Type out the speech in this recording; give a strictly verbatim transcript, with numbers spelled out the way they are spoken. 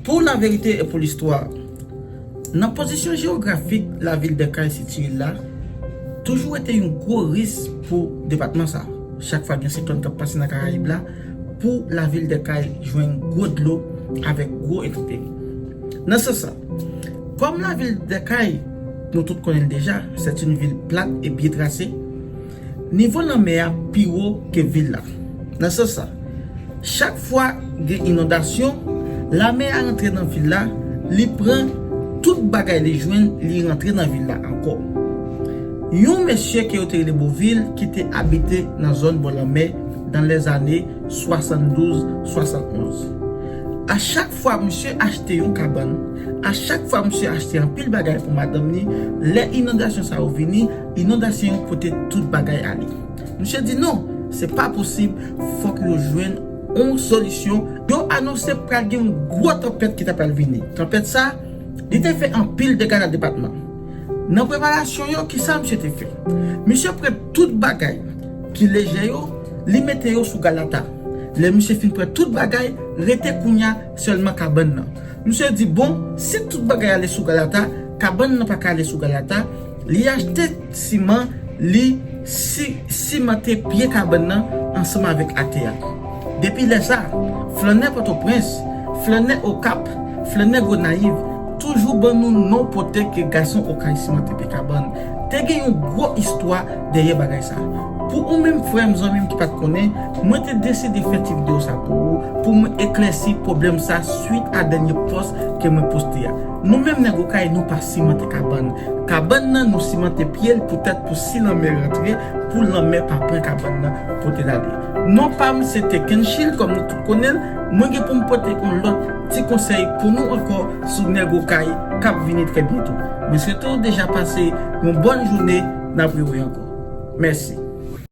Pou laverite e pou listwa, nan pozisyon jewografik lavil Dèkay sitiye la, toujou rete yon gwo risk pou depatman sa. Chak fwa gen siklòn k ap pase nan Karayib la, pou lavil Dèkay jwenn gwo dlo avèk gwo entempe. Nan sans sa, kòm lavil Dèkay, nou tout konnen l deja, c'est une ville plate et bien tracée, nivo lanmè a pi wo ke vil la. Nan sans sa, chak fwa gen inondasyon, lanmè a rantre nan vil la, li pran tout bagay li jwenn, li rantre nan vil la ankò. Yon mesye ke yo te rele Bovil ki te abite nan zòn bò lanmè dans les années soixante-douze soixante-onze. A chak fwa misye achte yon kabann, a chak fwa misye achte anpil bagay pou madanm li, lè inondasyon sa yo vini, inondasyon yo pote tout bagay ale. Misye di non, se pa posib, fòk yo jwenn yon solisyon. Yo anonse pral gen yon gwo tanpèt ki ta pral vini. Tanpèt sa, li te fè anpil dega nan depatman. Nan preparasyon yo, kisa misye te fè? Misye pran tout bagay ki lejè yo, li mete yo sou galata. Lè misye fin pran tout bagay, rete kounya sèlman kabann nan. Misye di bon, si tout bagay ale sou galata, kabann nan pa ka ale sou galata, li achte siman, li si, simante pye kabann nan ansanm avèk atè a. Depi lè sa, flannè Pòtoprens, flannè Okap, flannè Gonayiv, toujou ban nou non pote ke gason Okay simante pye kabann. Te gen yon gwo istwa dèyè bagay sa. Pou ou menm frè m, zanmi m ki pa t konnen, mwen te deside fè ti videyo sa pou ou, pou mwen eklèsi pwoblèm sa swit a dènye pòs ke mwen poste a. Nou menm nèg Okay, nou pa simante kabann. Kabann nan, nou simante pye l poutèt pou si lanmè rantre, pou lanmè pa pran kabann nan pote l ale. Non pa m se te Kenchil, kòm nou tout konnen l, mwen gen pou m pote yon lòt ti konsèy pou nou ankò sou nèg Okay k ap vini trè byento. Mwen swete w deja pase yon bòn jounen, n ap rewè ankò. Mèsi.